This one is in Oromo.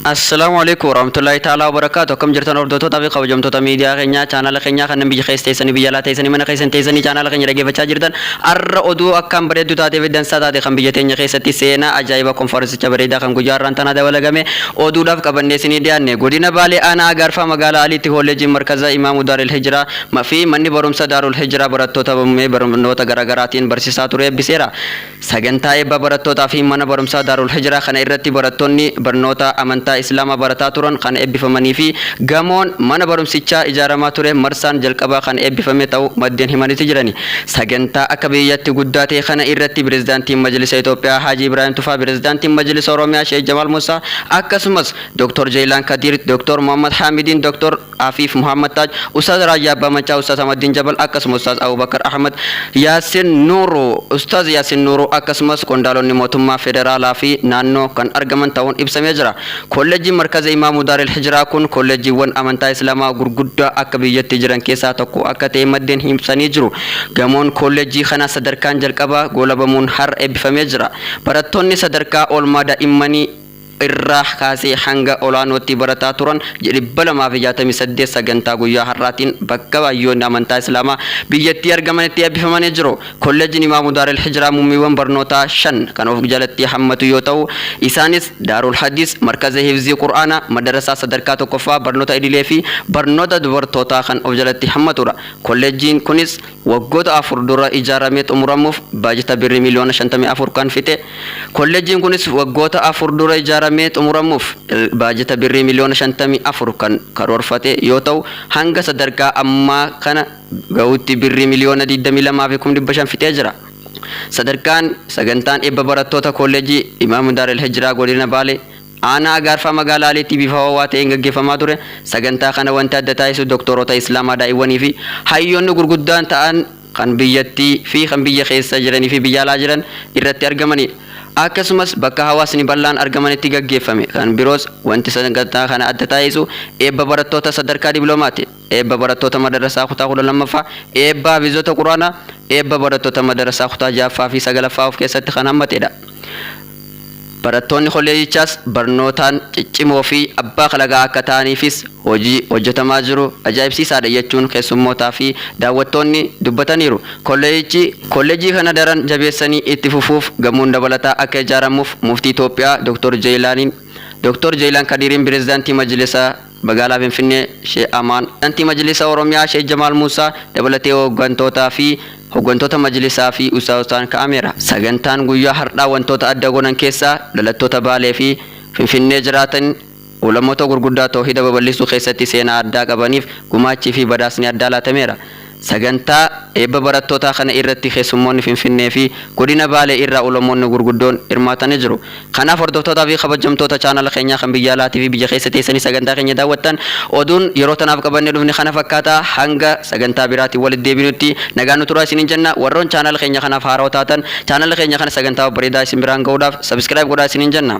Assalaamu alaikum warahmatullahi ta'ala wabarakaatu. Akkam jirtan hordoftoota fi kabajamtoota miidiyaa keenyaa, chaanala keenyaa kanneen biyya keessa teessanii, biyya alaa teessanii, mana keessan teessanii chaanala keenya dhaggeeffachaa jirtan. Arra oduu akkaan bareedduu taatee fi dansaa taate kan biyya teenya keessatti seenaa ajaa'iba konferensicha bareedaa kan guyyaa har'aan tanaa dabalagame oduudhaaf qabannee isinii dhiyaanne. Godina Baalee Aanaa Agaarfaa magaalaa Aliitti Kolleejiin Markaza Imaamu Daaril Hijiraa fi manni barumsa Daarul Hijiraa barattoota barnoota garaagaraatiin barsiisaa ture eebbiseera. Sagantaa eebba barattootaa fi mana barumsaa Daarul Hijraa kana irratti barattoonni barnoota amantaa Islaamaa barataa turan kan eebbifamanii fi gamoon mana barumsichaa ijaaramaa ture marsaan jalqabaa kan eebbifame ta'uu maddeen himaniiti jirani. Sagantaa akka biyyatti guddaa ta'e kana irratti Pireezidaantiin Majlisa Itoophiyaa Haaji Ibraahim Tufaa, Pireezidaantiin Majlisa Oromiyaa Sheek Jamaal Muusaa, akkasumas Dr. Jeeyilaan Kadiir, Dr. Muhammad Haamidiin, Dr. Afiif Muhammad Taaj, Ustaaz Raayyaa Abbaa Maccaa, Ustaaz Ahmaddiin Jabal, akkasuma Ustaaz Abubakar Ahmad, Yaasin Nuuruu, Ustaaz Yaasin Nuuruu, akkasumas qondaalonni mootummaa federaalaa fi naannoo kan argaman ta'uun ibsamee jira. Kolleejjiin Markaza Imaamu Daaril Hijiraa kun kolleejjiiwwan amantaa Islaamaa gurguddaa akka biyyatti jiran keessaa tokko akka ta'e maddeen ibsanii jiru. Gamoon kolleejjii kanaa sadarkaan jalqabaa goolabamuun har'a eebbifamee jira. Barattoonni sadarkaa oolmaa daa'immanii irraa kaasee hanga olaanootti barataa turan 268 sagantaa guyyaa har'aatiin bakka hayyoonni amantaa Islaamaa biyyattii argamanitti eebbifamanii jiru. Kolleejjiin Imaamu Daaril Hijiraa muummiiwwan barnootaa 5 kan of jalatti hammatu yoo ta'u, isaanis Daarul Hadiis, Markaza Hifzii Qur'aanaa, Madarasaa sadarkaa tokkoffaa, barnoota idilee fi barnoota dubartootaa kan of jalatti hammatudha. Kolleejjiin kunis waggoota 4 dura ijaaramee xumuramuuf baajata birrii miliyoona 54 kan fixe. Kolleejjiin kunis waggoota 4 dura ijaaramee xumuramuuf baajata birrii miliyoona 54 kan karoorfate yoo ta'u, hanga sadarkaa ammaa kana gahutti birrii miliyoona 22 fi 500,000 fixee jira. Sadarkaan sagantaan eebba barattoota kolleejjii Imaam Daaril Hijiraa godina Baalee Aanaa Agaarfaa magaalaa Aliitti bifa ho'aa ta'een gaggeeffamaa ture. Sagantaa kana wanti adda taasisu doktoroota Islaamaa daa'iwwanii fi hayyoonni gurguddaan ta'an kan biyyattii fi kan biyya keessa jiranii fi biyya alaa jiran irratti argamanidha. Akkasumas bakka hawaasni bal'aan argamanitti gaggeeffame. Kan biroos wanti sagantaa kana adda taasisu eebba barattoota sadarkaa dibloomaati. Eebba barattoota madarasaa kutaa 12ffaa, eebba hafiizota Qur'aanaa, eebba barattoota madarasaa kutaa 6ffaa fi 9ffaa of keessatti kan hammatedha. Barattoonni kolleejichaas barnootaan ciccimoo fi abbaa kalaqaa akka ta'aniifis hojii hojjetamaa jiru ajaa'ibsiisaadha jechuun keessummootaa fi daawwattoonni dubbataniiru. Kolleejichi kolleejjii kana daran jabeessanii itti fufuuf gamoon dabalataa akka ijaaramuuf Muftii Itoophiyaa Dr. Jeeyilaaniin Dr. Jeeyilaan Kadiiriin Pireezidaantii Majlisa Magaalaa Finfinnee Sheeh Amaan, Pireezidaantii Majlisa Oromiyaa Sheeh Jamaal Muusaa dabalatee hoggantootaa fi hoggantoota majlisaa fi ustaazotaan ka'ameera. Sagantaan guyyaa hardhaa wantoota adda godhan keessaa dhalattoota Baalee fi Finfinnee jiraatan ulamoota gurguddaa toohida babal'isuu keessatti seenaa addaa qabaniif gumaachii fi badhaasni addaa laatameera. Sagantaa eebba barattootaa kana irratti keessummoonni Finfinnee fi Godina Baalee irraa ulamoonni gurguddoon hirmaatanii jiru. Kanaaf hordoftootaa fi kabajamtoota chaanala keenyaa kan biyya alaatii fi biyya keessa teessanii sagantaa keenya daawwattan, oduun yeroo tanaaf qabannee dhufne kana fakkaata. Hanga sagantaa biraatiin walitti deebinutti nagaan nu turaa isiniin jenna. Warroon chaanala keenya kanaaf haarawa taatan chaanala keenya kana sagantaa babbareedaa isin biraan gahuudhaaf subscribe godhaa isiniin jenna.